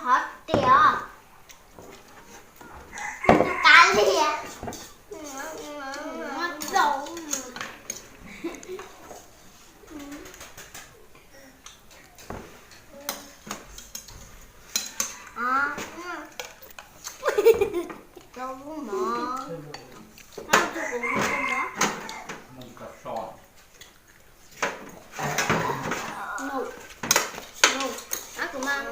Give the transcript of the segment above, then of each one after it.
Qhov tias, qab lias. Rau lub mov. Rau kuv lub mov. Num, num, ab kuv mas.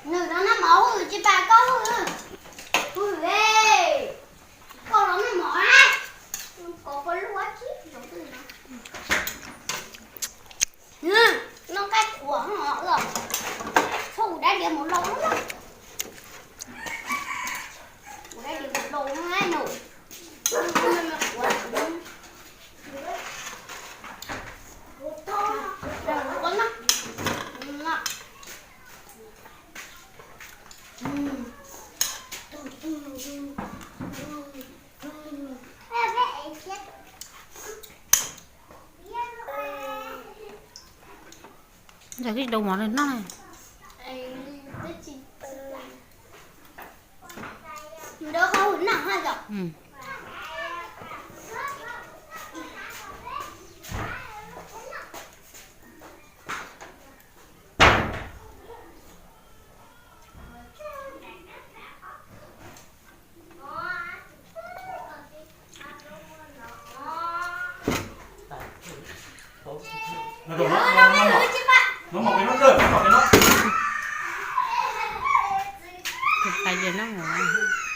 Nws rau noj mov hwj tsis pab koj hwj. Hwj, koj los noj mov na. Koj koj lub ua tsis zoo twg no. Noj nqaij qhuav no los. Txhob ua dab diav mus lauj. Ua dab diav mus lauj na nus. Ntawm koj tsis dau mov noj na. Tus qais ces noj mov.